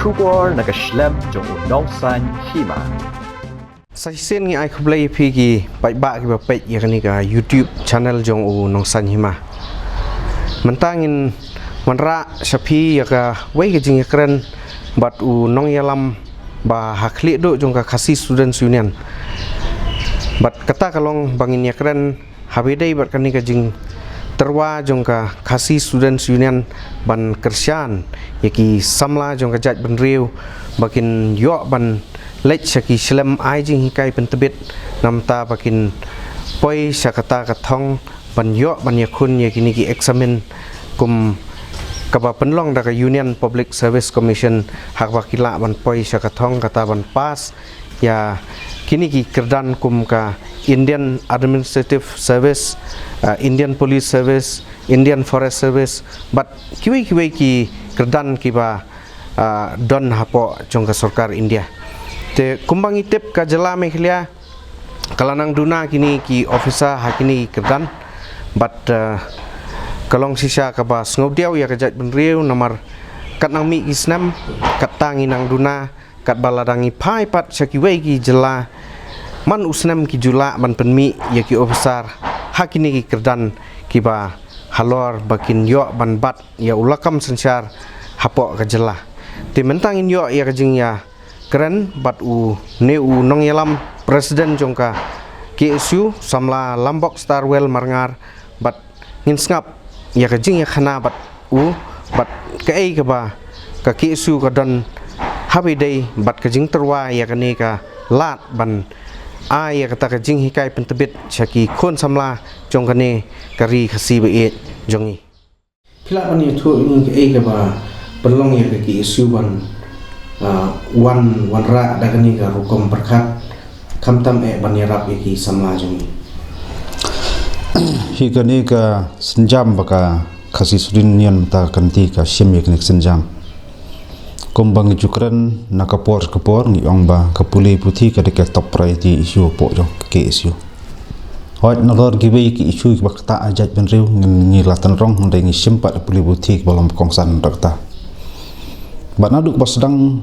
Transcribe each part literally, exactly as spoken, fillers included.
Khubor na ka shlem jong u Nongsaiñ Hima. Sa shisien ngi ai khublei ïa phi ki paidbah kiba peit ïa kane ka YouTube channel jong u Nongsaiñ Hima. Mynta ngin wanrah sha phi ïa kawei ka jingïakren bad u nongïalam ba ha khlieh duh jong ka Khasi Students Union. Bad kata ka long ba ngin ïakren haba ïadei bad kane ka jingtyrwa jong ka Khasi Students Union ban kyrshan ïa ki samla jong ka jaitbynriew ba kin ïoh ban leit sha ki shlem ai jinghikai pyntbit, namar ba kin poi sha kata ka thong ban ïoh ban ïakhun ïa kine ki eksamin kum kaba pynlong da ka Union Public Service Commission, ha kaba ki lah ban poi sha ka thong kata ban pass ïa kine ki kyrdan kum ka Indian Administrative Service, uh, Indian Police Service, Indian Forest Service, bad kiwei kiwei ki kyrdan kiba, uh, don hapoh jong ka sorkar India. Te kumba ngi tip, ka jylla Meghalaya ka la nang duna kine ki officer ha kine ki kyrdan, bad, uh, ka long shisha kaba sngewdiaw ïa ka jaitbynriew namar kat nang mih ki snem, katta ngi nang duna, katba lada ngi phai pat sha kiwei ki jylla man u snem ki ju lah ban pynmih ïa ki officer ha kine ki kyrdan kiba halor ba kin ïoh ban bat ïa u lakam synshar hapoh ka jylla. Te mynta ngin ïoh ïa ka jingïakren bad une u nongïalam president jong ka K S U, samla Lambok Starwell Marngar, bad ngin sngap ïa ka jingïakhana bad u, bad kaei kaba ka K S U ka don haba ïadei bad ka jingtyrwa ïa kane ka lad ban ai ïa kata ka jinghikai pyntbit sha ki khun samla jong kane ka ri Khasi ba ïeit jong ngi. Phi lah ban ïathuh ïa ngi kaei kaba pynlong ïa ka K S U ban, ah, wan, wanrah da kane ka rukom pyrkhat, khamtam eh ban ïarap ïa ki samla jong ngi? Hi kane ka sienjam ba ka Khasi Students Union mynta ka kynti ka shim ïa kane ka sienjam. Kumba ngi ju kren na ka por ka por, ngi ong ba ka pule puthi ka dei ka top priority issue hapoh jong ka K S U. Hooid, nalor kiwei ki issue kiba ktah ha jaitbynriew ngi, ngi la tynrong, hynrei ngi shim pat ïa pule puthi kiba long ba kongsan da kata. Bad naduh ba sdang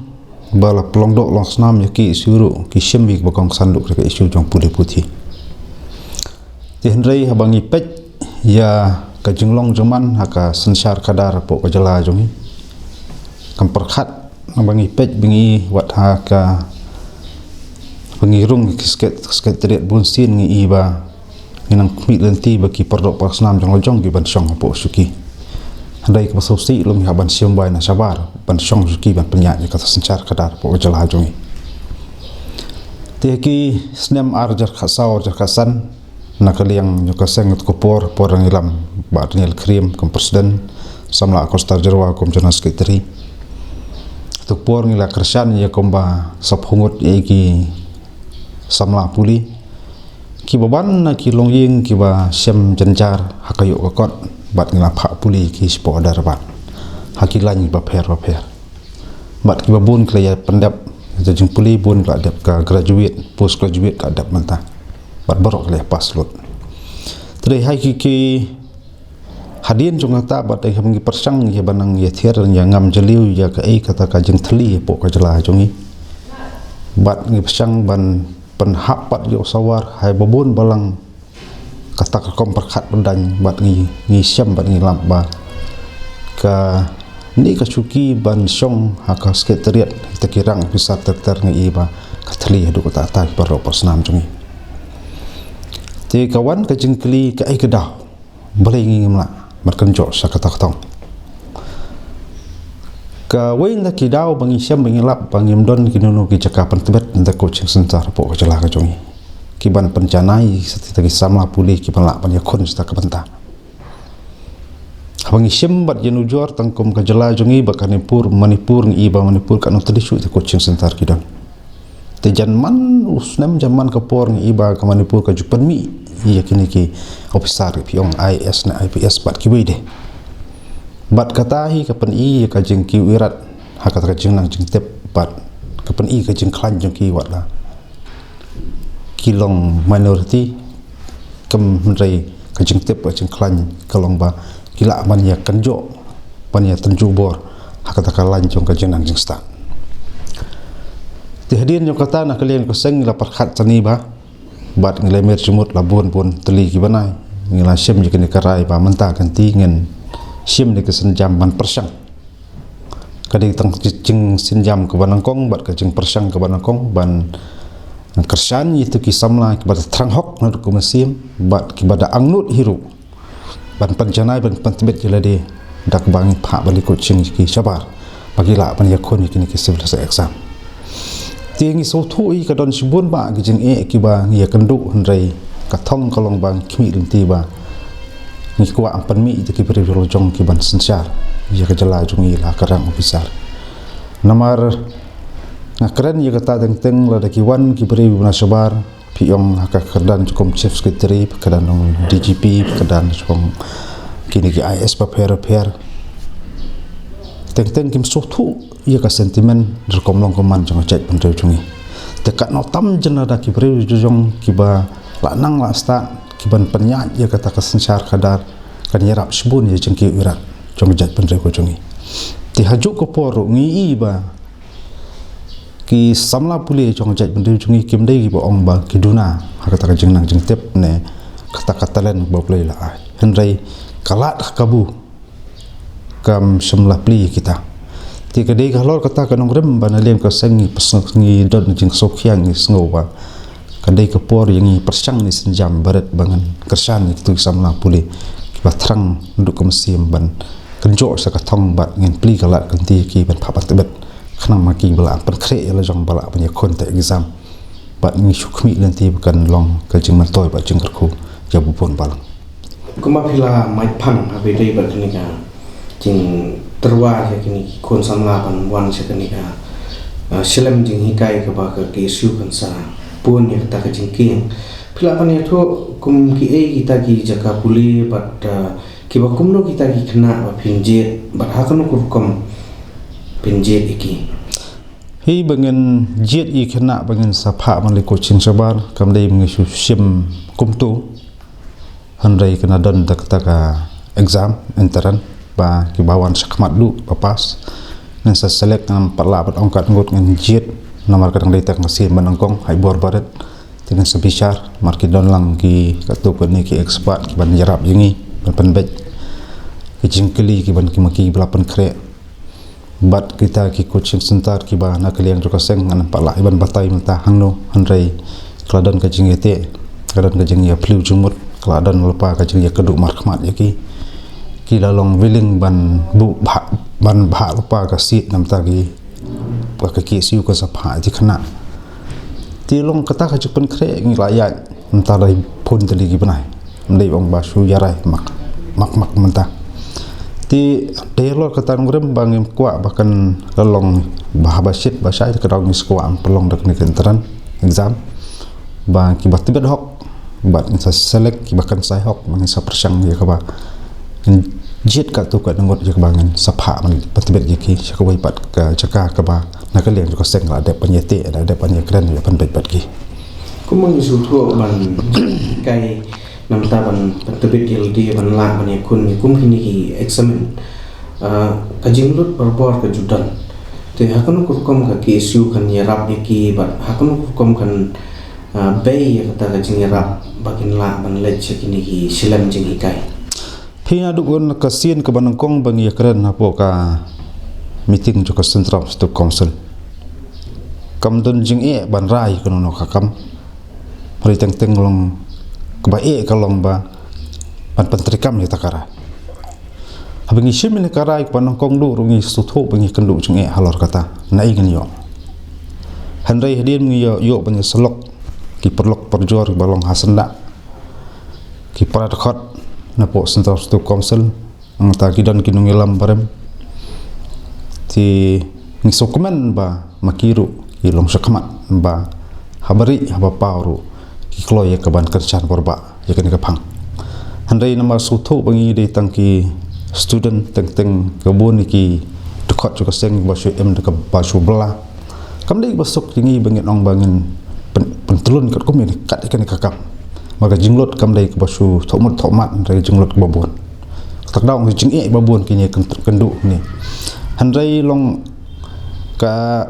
ba la pynlong doh long snam ïa ki issue ruh, ki shim ïa kiba kongsan ruh ka issue jong pule puthi. Te hynrei haba ngi peit ïa ka jinglong jingman ha ka synshar khadar hapoh ka jylla jong ngi, kam pyrkhat, naba ngi peit ba ngi, wat ha kaba ngi rung ki sket-, Secretariat bun sien, ngi i ba ngi nang khmih lynti ba ki paralok parasnam jong la jong ki ban shong hapoh shuki. Hynrei kaba sngewsih long ngi hap ban shim wai na shabar ban shong shuki ban pynïaid ïa kata synshar khadar hapoh ka jylla jong ngi. Te ha ki snem ar hajar khatsaw, ar hajar khatsan, na ka liang jong ka seng, ka por, por nongïalam Bah Daniel Khyriem kum president, samla Akostar Jyrwa kum general secretary. Kato ka por ngi la kyrshan ïa kumba saphew ngut ïa ki samla pule kiba wan na ki longïing kiba shem jynjar ha ka ïoh ka kot, bad ngi la phah pule ki shapoh Hyderabad ha ki lain bapher bapher. Bad kiba bun ki la ïa pyndep ka jingpule, bun ki la dep ka graduate, post graduate ki la dep mynta. Bad baroh ki la ïa pass lut. Te dei ha ki, ki hadien jong kata, bad dei ha ngi pyrshang ïa ban nang ïa thiar ïa ngam jylliew ïa kaei kata ka jingthylli hapoh ka jylla jong ngi. Bad ngi pyrshang ban pynhap pat ïa u sawar ha ba bun balang kata ka rukom pyrkhat pyndaiñ, bad ngi, ngi shem bad ngi lap ba kane ka shuki ban shong ha ka Secretariat, kita ki rang officer ter ter, ngi i ba ka thylli haduh katta katta ki paralok parasnam jong ngi. Te ka wan ka jingkylli, kaei ka daw, balei ngi ngim lah ban kynjoh sha kata ka thong? Kawei na ki daw ba ngi shem ba ngi lap ba ngim don kino kino ki jaka pyntbit na ka coaching center hapoh ka jylla ka jong ngi kiban pynjanai sha kita ki samla pule kiban lah ban ïakhun sha kata ka bynta. Haba ngi shim bad ïanujor tang kum ka jylla jong ngi bad ka Manipur, Manipur, ngi i ba Manipur katno tylli shuh kita ki coaching center ki don. Te jan man u snem, jan man ka por, ngi i ba ka Manipur ka ju pynmih ïa kine ki officer, phi ong I A S ne I P S bad kiwei de. Bad kata hi ka pyni ïa ka jingkiew irat ha kata ka jingnang jingtip, bad ka pyni ka jingkhlaiñ jong ki, wat la ki long minority, kam, hynrei ka jingtip, ka jingkhlaiñ ka long ba ki lah ban ïa kynjoh, ban ïa tynjuh bor ha kata ka lain jong ka jingnang jingstad. Te hadien jong kata na ka liang ka seng ngi la pyrkhat tani ba, bad ngi la mer jingmut la bun bun tylli ki bnai. Ngi la shim ïa kane ka rai ba mynta ka sngi ngin shim ïa ka sienjam ban pyrshang. Ka dei tang ka jingsienjam kaba nyngkong bad ka jingpyrshang kaba nyngkong ban kyrshan ïa kito ki samla kiba thrang hok naduh ka mynsiem bad kiba da angnud hi ruh ban pynjanai ban pyntbit ïa lade da kaba ngin phah ban leit coaching ïa ki shabar ba ki lah ban ïakhun ïa kine ki civil service exam. Te ngi sngewthuh ïa ka don shibun bah ki jingeh kiba ngi ïakynduh, hynrei ka thong ka long ba ngi khmih lynti ba ngi kwah ban pynmih ïa ki briew la jong ki ban synshar ïa ka jylla jong ngi la ka rank officer. Namar nga kren ïa kata teng teng lada ki wan ki briew na shabar, phi ong ha ka kyrdan jong u Chief Secretary, kyrdan jong u D G P, kyrdan jong kine ki I A S bapher bapher. Teng teng kim sngewthuh ïa ka sentiment rukom long kumne jong ka jaitbynriew jong ngi. Te katno tam jin lada ki briew jong kiba la nang la stad kiban pynïaid ïa kata ka synshar khadar, kan ïarap shibun ïa jingkiew ïarap jong ka jaitbynriew ka jong ngi. Te ha kajuh ka por ruh ngi i ba ki samla pule jong ka jaitbynriew jong ngi kim dei kiba ong ba ki duna ha kata ka jingnang jingtip ne kata ka talent ba U Blei u la ai, hynrei ka lad ka kabu kam shym la plie ïa kita. Te ka dei ka halor kata ka nongrim ba na liang ka seng ngi pyrshang, ngi don jingsngewkhia, ngi sngew ba ka dei ka por ïa ngi pyrshang, ngi sienjam barit ba ngin kyrshan ïa kito ki samla pule kiba thrang naduh ka mynsiem ban kynjoh sha ka thong bad ngin plie ka lad ka lynti ïa ki ban phah ban tbit, khnang ba ki ba lah pynkhreh ïa la jong ba lah ban ïakhun ïa ka exam. Bad ngi shu khmih lynti ba kan long ka jingmyntoi bad jingkyrkhu ïa u bun balang. Kumba phi la mih phang ha ba ïadei bad kane ka jingtyrwa ïa kine ki khun samla ban wan sha kane ka, ah, shlem jinghikai kaba ka K S U kan sa bun ïa kata ka jingkieng. Phi lah ban ïathuh kum kiei kita ki jaka pule bad, ah, kiba kumno kita ki khynnah ba phin jied bad ha kano ka rukom phin jied ïa ki? Hi ba ngin jied ïa ki khynnah ba ngin sa phah ban leit coaching shabar kam dei ba ngi shu shim kumto. Hynrei kan don da kata ka exam entrance ba kiba wan shakhmat duh ba pass ngin sa select, ngam pat lah ban ong katno ngut ngin jied namar ka dang dei tang ka sien ba nyngkong, ha i bor barit. Te ngin sa bishar namar ki don lang ki katto katne ki expert kiban ïarap ïa ngi ban pynbeit ki jingkylli kiban ki ma ki ba la pynkhreh. Bad kita ki coaching center kiba na ka liang jong ka seng ngan pat lah ban batai mynta hangno, hynrei ka la don ka jingïateh, ka la don ka jingïaphylliew jingmut, ka la don lypa ka jingïakynduh markhmat ïa ki. Ki la long willing ban buh bha, ban bha lypa ka seat namar ki, ba ka K S U kan sa phah ïa ki khynnah. Te long kata ka jingpynkhreh ngi la ïaid mynta da bun tylli ki bnai. Ym dei ong ba shu ïarai mak mak mak mynta. Te da halor kata nongrim ba ngim kwah ba kan la long ba haba shit ba shai, ka daw ngi sa kwah ban pynlong da kane ka entrance exam ba kiba tbit hok bad ngin sa select kiba kynsai hok ba ngin sa pyrshang ïa kaba ngin jied katto katne ngut ïa kaba ngin sa phah ban tbit ïa ki sha kawei pat ka jaka kaba na ka liang jong ka seng la dep ban ïateh, la dep ban ïakren, la ban beit bad ki. Kumba ngi sngewthuh ban hikai namar ban pyntbit ïa lade ban lah ban ïakhun ïa kum kine ki exam, ah, ka jinglut barabor ka ju don. Te ha kano ka rukom ka K S U kan ïarap ïa ki bad ha kano ka rukom kan, ah, bei ïa kata ka jingïarap ba kin lah ban leit sha kine ki shlem jinghikai? Phi, naduh ka sien kaba nyngkong ba ngi ïakren hapoh ka meeting jong ka Central Student Council, kam don jingeh ban rai kano kano ka kam. Hynrei teng teng long kaba eh ka long ba ban pyntreikam ïa kata ka rai. Haba ngi shim ïa ka rai kaba nyngkong duh ruh ngi sngewthuh ba ngi kynduh jingeh halor kata, naei ngin ïoh. Hynrei hadien ngi ïoh, ïoh ban ïasyllok ki paralok parajor ba long ha syndah, ki para dkhot napoh Central Student Council, nangta ki don ki nongïalam barim. Te ngi sngewkmen ba ma ki ruh ki long shakhmat ba haba rieh haba paw ruh ki kloi ïa kaban kyrshan bor ba ïa kane ka phang. Hynrei namar sngewthuh ba ngi dei tang ki student teng teng, ka bun ki dkhot jong ka seng ba shu im da kaba shu bylla. Kam dei kaba suk ïa ngi ba ngin ong ba ngin pyn-, pyntlun katkum ïa kane ka kam. Ba ka jinglut kam dei kaba shu thoh mut thoh mat, hynrei ka jinglut kaba bun. Kata ka daw ka jingeh ba bun kine kyn-, kynduh ne. Hynrei long ka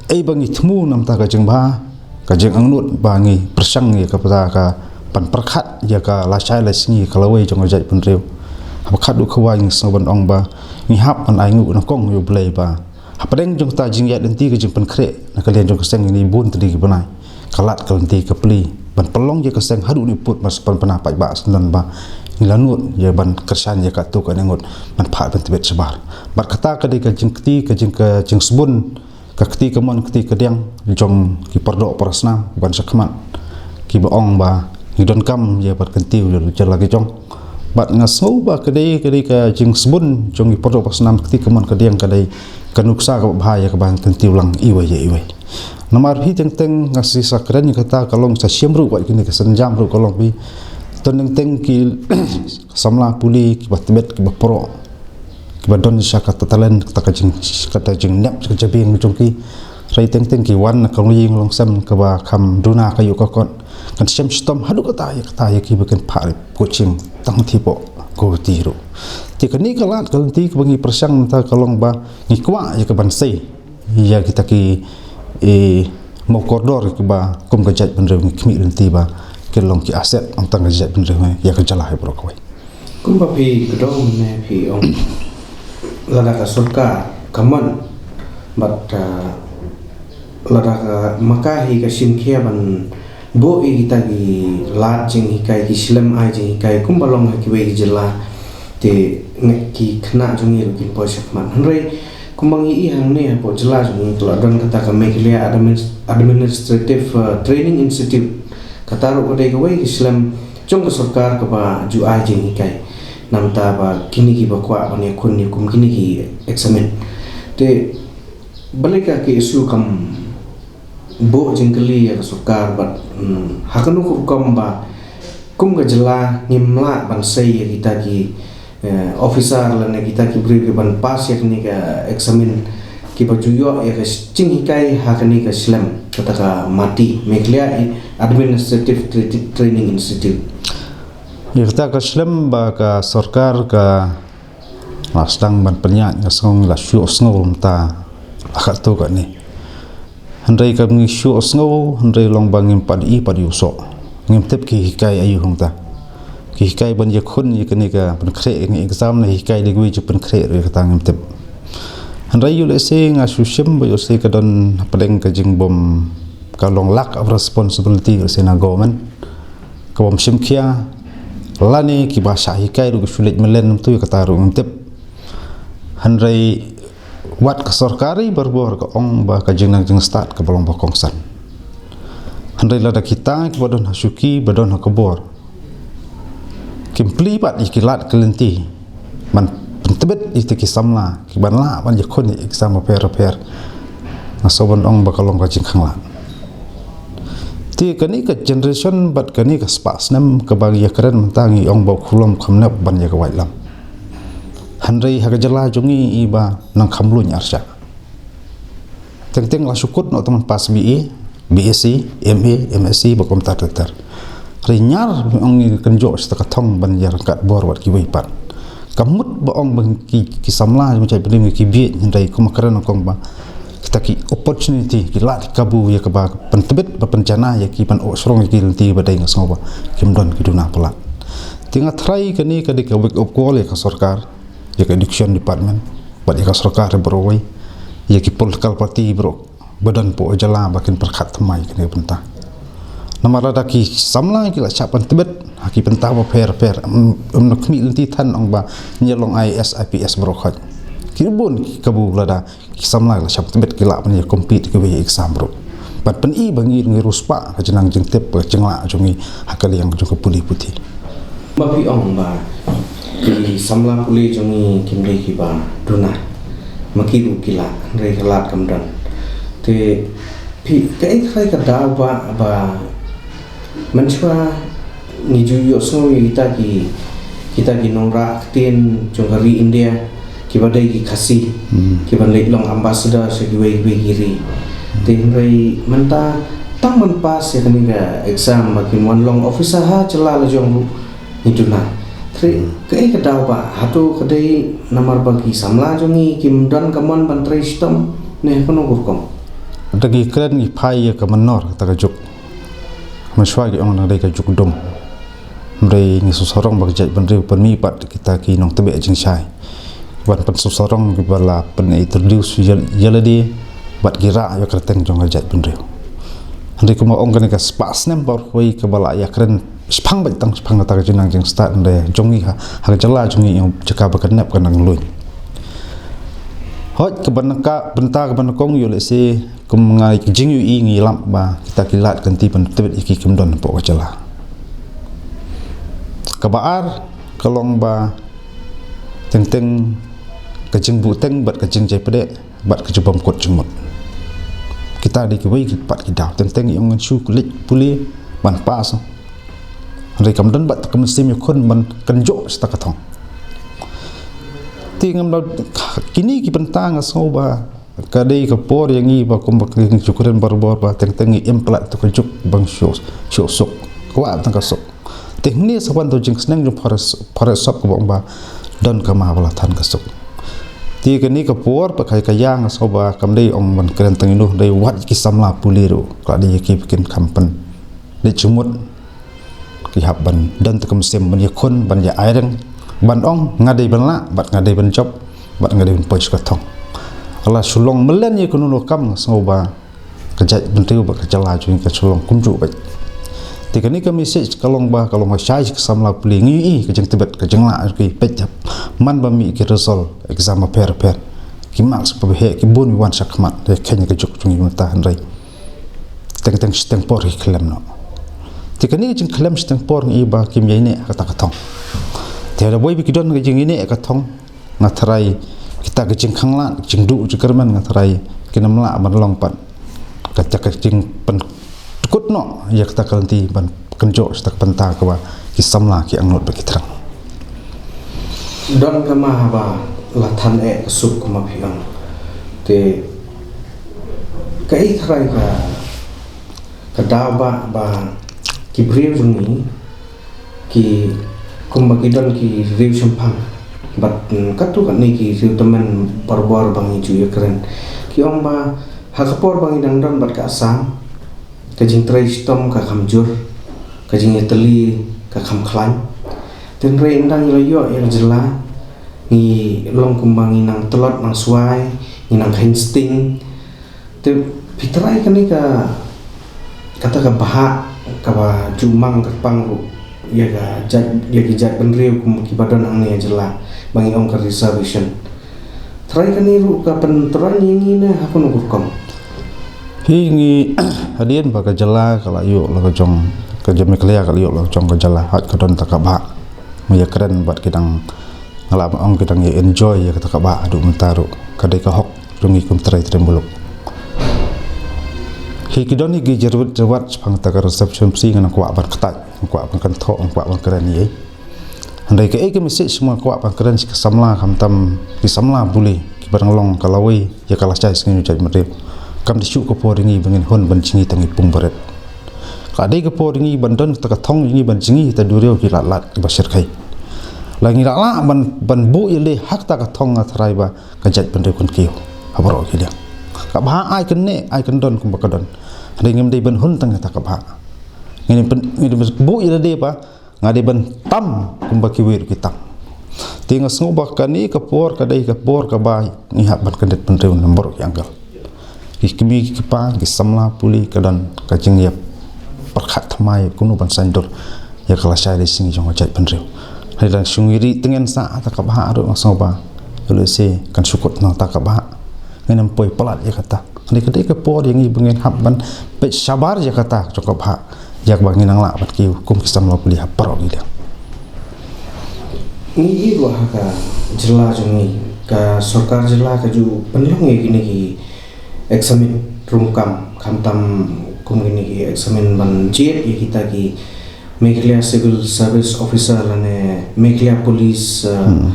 Ei ba ngi thmu namar ka jingbha, ka jingangnud ba ngi pyrshang ïa ka bynta ka ban pyrkhat ïa ka lashai lashisngi ka lawei jong ka jaitbynriew. Haba khatduh kawei ngi sngew ban ong ba ngi hap ban ai nguh nyngkong ïa U Blei ba hapdeng jong kata jingïaid lynti ka jingpynkhreh na ka liang jong ka seng, ngi bun tylli ki bnai ka lad ka lynti ka plie ban pynlong ïa ka seng haduh ne pud, ban pynpaw paidbah syndon ba ngi la nud ïa ban kyrshan ïa katto katne ngut ban phah ban tbit shabar. Bad kata ka dei ka jingkti, ka jing, ka jingsbun, ka kti kamon kti kadiang jong ki pardoh parasnam ban shakhmat, kiba ong ba ngi donkam ïa ban kyntiew ïa la ki jong. Bad nga sngew ba ka dei, ka dei ka jingsbun jong ki pardoh parasnam, kti kamon kadiang, ka dei ka nuksa kaba bha ïa kaban kyntiew lang iwei ïa iwei. Namar hi teng teng nga sa kren ïa kata ka long sa shim ruh wat kine ka sienjam ruh ka long phi. Teng teng ki samla pule kiba tbit, kiba proh, kiba don sha kata talent, kata ka jing, kata jingnep ka jabieng jong ki. Hynrei teng teng ki wan na ka longïing longsem kaba kham duna ka ïuh ka kot, kan shem shitom haduh kata ïa, kata ïa kiba kin phah coaching tang hapoh Guwahati ruh. Te kane ka lad ka lynti kaba ngi pyrshang mynta ka long ba ngi kwah ïa kaban sei ïa kita ki, eh, mawkordor kiba kum ka jaitbynriew ngi khmih lynti ba kin long ki asset ong tang ka jaitbynriew, eh, ïa ka jylla hi baroh kawei. Kumba phi kdew mynne phi ong lada ka sorkar ka mon bad, ah, lada ka maka hi ka shim khia ban buh ïa kita ki lad jinghikai, ki shlem ai jinghikai kumba long ha kiwei ki jylla, te ngi, ki khynnah jong ngi ruh kin poi shakhmat. Hynrei kumba ngi i hangne hapoh jylla jong ngi ka la don kata ka Meghalaya Admin-, Administrative, uh, Training Institute. Kata ruh ka dei kawei ka shlem jong ka sorkar kaba ju ai jinghikai na bynta ba kine kiba kwah ban ïakhun ïa kum kine ki eksamin. Te balei ka K S U kam buh jingkylli ïa ka sorkar bad, hmm, ha kano ka rukom ba kum ka jylla ngim lah ban sei ïa kita ki, eh, officer lane kita ki briew kiban pass ïa kane ka eksamin, kiba ju ïoh ïa ka jinghikai ha kane ka shlem, kata ka MATI, Meghalaya Administrative Tra-, Training Institute. Ïa kata ka shlem ba ka sorkar ka la sdang ban pynïaid, nga sngew ngi la shu sngew mynta la katto katne. Hynrei kam ngi shu sngew, hynrei long ba ngim pat i pat ïoh soh. Ngim tip ki hikai aïu hangta. Ki hikai ban ïakhun ïa kane ka pynkhreh ïa kane ka exam, ne hikai da kiwei jingpynkhreh ruh ïa kata ngim tip. Hynrei ïoh lehse nga shu shim ba ïoh lehse ka don hapdeng ka jingbym, ka long lack of responsibility ïoh lehse na government ka bym shim khia, lane kiba shah hikai ruh ki shu leit mlien, namar ïa kata ruh ngim tip. Hynrei wat ka sorkar hi barabor ka ong ba ka jingnang jingstad kaba long ba kongsan. Hynrei lada kita kiba don ha shuki, ba don ha ka bor, kim plie pat ïa ki lad ki lynti ban pyntbit ïa kita ki samla kiban lah ban ïakhun ïa exam bapher bapher, nga sngew ban ong ba ka long ka jingkhanglad. Te kane ka generation bad kane ka spah snem kaba ngi ïakren mynta ngi ong ba u khulom kham nep ban ïa ka waitlam. Hynrei ha ka jylla jong ngi i ba nang kham luiñ arshah. Teng teng la shu kut noh tang ban pass B A, B S C, M A, M S C, ba kumta ter ter. Hynrei ñiar ba ong ngi kynjoh shata ka thong ban ïa ryngkat bor wat kiwei pat. Ka mut ba ong ba ki, ki samla jong ka jaitbynriew ngi ki bieit, hynrei kumba kren nyngkong ba kita ki opportunity, ki lad ki kabu ïa kaba pyntbit ba pynjanai ïa ki, ban oh shrong ïa ki lynti ba dei, nga sngew ba kim don, ki duna palat. Te nga tharai kane ka dei ka wake up call ïa ka sorkar, ïa ka education department bad ïa ka sorkar baroh, ïa ki political party baroh ba don hapoh jylla ba kin pyrkhat thymmai kane ka bynta. Namar lada ki samla ki la shah pyntbit ha ki bynta bapher bapher, ym, ym nang khmih lynti than ong ba ngi long I A S, I P S baroh khoit. Ki bun ki kabu lada ki samla la shah pyntbit ki lah ban ïa compete kiwei exam ruh. Bad pyni ba ngi, ngi riewspah ka jingnang jingtip, ka jinglah jong ngi ha ka liang jong ka pule puthi. Ba phi ong ba ki samla pule jong ngi kim dei kiba duna, ma ki ruh ki lah, hynrei ka lad kam don. Te phi, kaei kaei ka daw ba, ba mynshuwa ngi ju ïohsngew ïa kita ki, kita ki nongrah ktien jong ka ri India kiba dei ki Khasi, hmm, kiban leit long ambassador sha kiwei kiwei ki ri. Hmm. Te hynrei mynta tang ban pass ïa kane ka exam ba kin wan long officer ha jylla la jong ruh ngi duna. Te, hmm, kaei ka daw ba, hato ka dei namar ba ki samla jong ngi kim don ka mon ban trei shitom, ne ha kano ka rukom? Te ki kren ki phai ïa ka mynnor kata ka juk. Mynshuwa ki ong nang dei ka juk dum. Hynrei ngi sngewsarong ba ka jaitbynriew pynmih pat kita ki nongtbeh jingshai. Ban pynsngewsarong kiba la pyn-introduce ïa, ïa lade bad ki rah ïa ka kyrteng jong ka jaitbynriew. Hynrei kumba ong kane ka spah snem baroh kawei kaba la ïakren shaphang bad tang shaphang kata ka jingnang jingstad hynrei jong ngi ha, ha ka jylla jong ngi ïa jaka ba ka nep ka nang luin. Hooid kaba nangka bynta kaba nyngkong ïoh lehse kum nga ka jingïohi ngi lap ba kita ki lad ka lynti ban tbit ïa ki kim don hapoh ka jylla. Kaba ar ka long ba teng teng ka jingbuhteng bad ka jingjai pdeh bad ka jingbym kut jingmut. Kita dei kiwei ki pat ki daw teng teng ïa ngan shu kulit pule ban pass. Hynrei kam don bad ka mynsiem ïakhun ban kynjoh sa ka thong. Te ngam dei kine ki bynta nga sngew ba ka dei ka por ïa ngi ba kum ba ka jingkren barabor ba teng teng ngi im palat to ka juk ban shu shu suk. Kwah tang ka suk. Te hynne sa wan to jingsneng jong pharasop kaba ong ba don ka ma ba la than ka suk. Te kane ka por ba ka ka ïa nga sngew ba kam dei ong ban kren tang ïa u dei wat ki samla pule ruh ka dei ki ba kin kham pyn dei jingmut. Ki hap ban don te ka mynsiem ban ïakhun ban ïa ai reng ban ong nga dei ban lah bad nga dei ban jop bad nga dei ban poi sha ka thong. Ala shu long mlien ïa kano kano kam nga sngew ba ka jaitbynriew bad ka jylla jong ngi ka shu long kumjuh bad. Te kane ka message ka long ba ka long ha shai ka samla pule ngi i ka jingtbit ka jinglah ki peit man ba mih ki result exam apher apher ki marks ba heh ki bun wan shakhmat te kane ka juk jong ngi mynta hynrei. Teng teng shiteng por ki khlem noh. Te kane ka jingkhlem shiteng por ngi i ba kim ïai neh kata ka thong. Te da boi ba ki don ka jingïai neh ka thong nga tharai kita ka jingkhanglad jingduh jingkyrmen nga tharai kin ym lah ban long pat. Kata ka jingpyntkut noh ïa kata ka lynti ban kynjoh sa ka bynta kaba ki samla ki angnud ba ki thrang. Don ka ma ba la than eh ka suk ka ma phi ong. Te ka i tharai ka ka daw ba ba ki briew jong ngi ki kumba ki don ki riew shemphang bad mm, katu katne ki riew tymmen barabor ba ngi ju ïakren ki ong ba ha ka por ba ngi dang don bad ka Assam ka jingtrei shitom ka kham jur ka jingïatylli ka kham khlaiñ. Tynrai ynda ngi la ïoh ïa ka jylla ngi long kumba ngi nang tlot nang swai ngi nang kheiñ sting. Te phi trai kane ka kata ka bhah kaba ju mang kyrpang ruh ïa ka jait ïa ki jait bynriew kum kiba don hangne ha jylla ba ngi ong ka reservation. Trai kane ruh ka pyntroi ïa ngi ne ha kano ka rukom. Hi ngi hadien ba ka jylla ka la ïoh la ka jong ka jong Meghalaya ka la ïoh la ka jong ka jylla hooid ka don ta ka bhah. Ngi ïa kren bad ki dang nga la ong ki dang ïa enjoy ïa kata ka bhah haduh mynta ruh ka dei ka hok jong ngi kum trai trai muluk. Hi ki don hi ki jyrwat jyrwat shaphang ta ka reservation psi ngan kwah ban ktai ngan kwah ban kynthoh ngan kwah ban kren ïa. Hynrei ka ei ka message sma kwah ban kren shi ka samla khamtam ki samla buli ki ba dang long ka lawei ïa ka lashai sngi u jait mriew. Kam da shu ka por ngi ba ngin hun ban jngi tang i pung baret. Ka dei ka por ngi ban don ta ka thong ngi ban jngi ta duriaw ki lat lat ki ba shirkhai. La ngi la la ban ban bu ïa le hak ta ka thong nga trai ba ka jait ban dei kun kiu. Ha baroh ki liang. Ka bha ai kan ne ai kan don kum ba ka don. Hynrei ngim dei ban hun tang ta ka bha. Ngin ban ngin ban bu ïa le ba nga dei ban tam kumba kiwei ruh ki tam. Te nga sngew ba kane ka por ka dei ka por kaba ngi hap ban kyndit pynriew namar ki angel. Ki kmie ki kpa ki samla pule ka don ka jingïap pyrkhat thymmai kumno ban saiñdur ïa ka lashai lashai jong ka jaitbynriew. Hynrei dang shu ngi ri tyngen sa ta ka bha ruh nga sngew ba lehse kan shu kut na ta ka bha. Ngin ym poi palat ïa kata. Hynrei ka dei ka por ïa ngi ba ngin hap ban peit shabar ïa kata jong ka bha. Ïa kaba ngin nang lah bad ki kum ki samla pule ha baroh ki liang. Ngi i ruh ha ka jylla jong ngi ka sorkar jylla ka ju pynlong ïa kine ki examine rung kam khamtam kum kine ki examine ban jied ïa kita ki Meghalaya Civil Service Officer lane Meghalaya Police uh,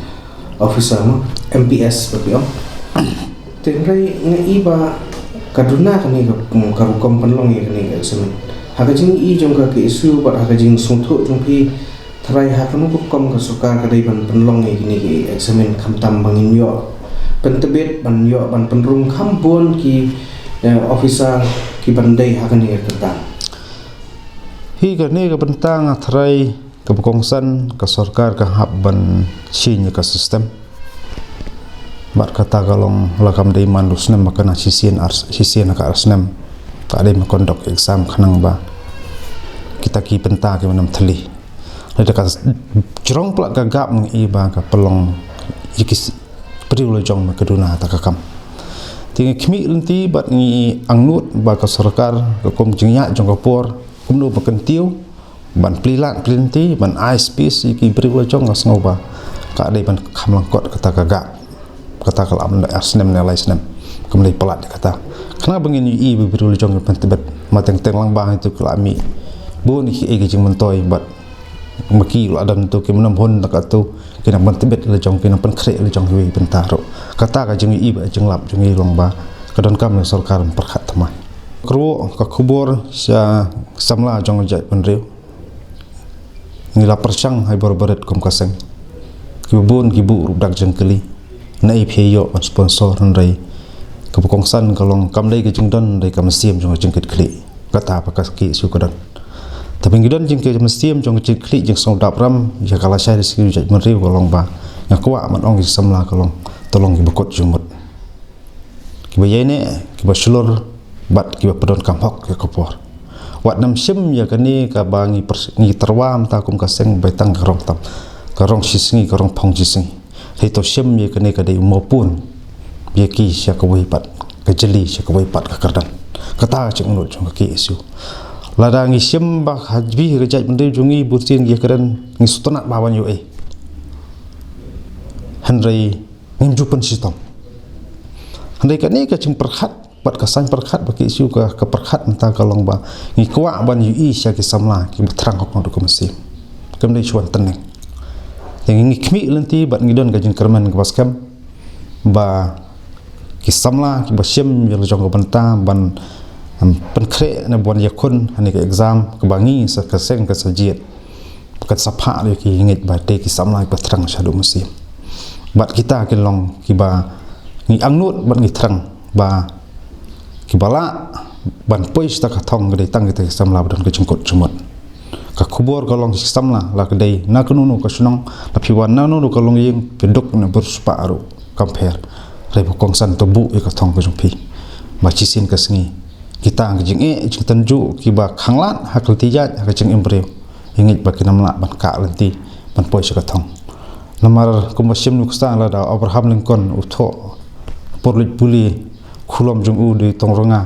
Officer ma M P S ba ki ong. Tynrai nga i ba ka duna kane ka ka rukom pynlong ïa kane ka examine. Ha ka jing i jong ka ka issue bad ha ka jing sngewthuh jong phi trai ha kano ka rukom ka sorkar ka dei ban pynlong ïa kane ka examine khamtam ba ngin ïoh pyntbit ban ïoh ban pynrung kham bun ki Officer ki ban dei ha kane ka bynta. Hi kane ka bynta nga tharai kaba kongsan ka sorkar ka hap ban change ka system. Bad kata ka long la kam dei man u snem ma ka na shisien ar, shisien ka ar snem. Ka dei ma conduct exam khnang ba kita ki bynta ki ban ym thylli. Lada ka jrong palat ka gap ngi i ba ka pynlong ïa ki briew la jong ma ka duna ta ka kam. Te ngi khmih lynti bad ngi angnud ba ka sorkar ka kum jingïaid jong ka por kumno ba kyntiew ban plie lad plie lynti ban ai space ïa ki briew la jong ka sngew ba ka dei ban kham lyngkot kata ka gap. Kata ka la am ar snem ne lai snem. Kam dei palat ïa kata. Khnang ba ngin ïohi ba briew la jong ban tbit ma teng teng lang ba itu ka la mih. Bun ïa ki ei ki jingmyntoi bad ma ki la dang tu ki mynam hun da ka tu ki nang ban tbit la jong ki nang pynkhreh la jong ki bynta ruh. Kata ka jingïohi ba jinglap jong i long ba ka donkam ïa sorkar ban pyrkhat thymmai. Kruh ka khubor sha samla jong jaitbynriew. Ngi la pyrshang hai bor barit kum ka seng. Ki bun ki bu rup dak jingkylli. Na i phi ïoh ban sponsor hynrei kaba kongsan ka long kam dei ka jingdon hynrei ka mynsiem jong ka jingkitkhlieh. Kata ba ka ki issue ka don. Tapi ngi don jingkitkhlieh jong ka jingkitkhlieh jingsngewdap ram ïa ka lashai da sngi jaitbynriew ka long ba nga kwah ban ong ki samla ka long to long ki ba kut jingmut. Ki ba ïaineh, ki ba shlur bad ki ba pyndonkam hok ïa ka por. Wat nym shim ïa kane kaba ngi pers-, ngi tyrwa mynta kum ka seng ba tang ka rong tam. Ka rong shisngi, ka rong phong shisngi. Hei to shim ïa kane ka dei u mawpun ïa ki sha kawei pat ka jylliew sha kawei pat ka kyrdan. Kata ka jingangnud jong ka K S U. Lada ngi shim ba ha jbi ka jaitbynriew jong ngi bunsien ïa kyrdan ngi sngewtynnat ba wan ïoh ei. Hynrei ngim ju pynshitom. Hynrei kane ka jingpyrkhat bad ka saiñ pyrkhat ba K S U ka, ka pyrkhat mynta ka long ba ngi kwah ban ïohi sha ki samla ki ba thrang hok naduh ka mynsiem. Kam dei shuwa tyneng. Te ngi khmih lynti bad ngi don ka jingkyrmen kaba skhem ba ki samla ki ba shim ïa la jong ka bynta ban, em, pynkhreh ne ban ïakhun ha kane ka exam kaba ngi sa ka seng ka sa jied. Kan sa phah ïa ki ngeit ba dei ki samla ki ba thrang shaduh mynsiem. Bad kita ki long ki ba ngi angnud bad ngi thrang ba ki ba lah ban poi sha ka thong ka dei tang kita ki samla ba don ka jingkut jingmut. Ka khubor ka long ki samla la ka dei na kano kano ka shnong la phi wan na kano kano ka longïing phi duk na bur spah ruh kam pher. Hynrei ba kongsan to buh ïa ka thong ka jong phi. Ba shisien ka sngi kita ka jingeh jingtynjuh ki ba khanglad ha ka lynti ïaid ha ka jingim briew. Ïa ngeit ba kin ym lah ban kah lynti ban poi sha ka thong. Namar kumba shim nuksa lada Abraham Lincoln u thoh pyrluid pule khulom jong u dei tong rnga.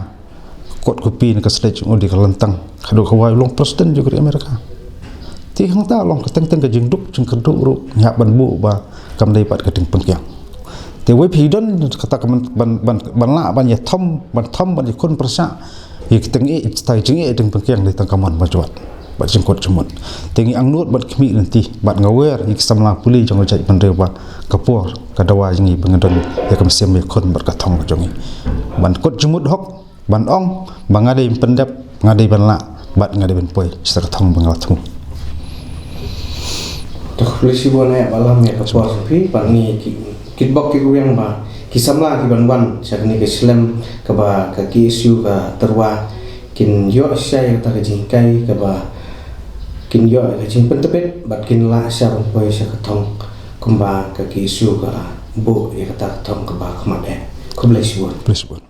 Kot kopi na ka sledge jong u dei ka lyntang. Haduh ka wai u long president jong ka ri America. Te hangta long ka teng teng ka jingduk jingkyrduh ruh ngi hap ban buh ba kam dei pat ka ding pynkiang. Te wei phi don kata ka ban, ban, ban, ban lah ban ïa thom, ban thom ban ïa khun pyrshah. Ïa ka teng eh, ta jingeh ding pynkiang dei tang ka mon ba jwat. Bad jingkut jingmut. Te ngi angnud bad khmih lynti bad nga wer ïa ki samla pule jong ka jaitbynriew ba ka por ka dawa jong ngi ba ngi don ïa ka mynsiem ïa khun bad ka thong jong ngi. Ban kut jingmut hok ban ong ba nga dei pyndep, nga dei ban lah bad nga dei ban poi sha ka thong ba nga la thmu. To khublei shibun ïa ba lam ïa ka por jong phi bad ngi ki, kitbok ki kyrwiang ba ki samla ki ban wan sha kane ka shlem kaba ka K S U ka tyrwa kin ïoh shisha ïa kata ka jinghikai kaba kin ïoh ïa ka jingpyntbit bad kin lah shisha ban poi sha ka thong kumba ka K S U ka la buh ïa kata ka thong kaba khmat eh. Khublei shibun. Khublei shibun.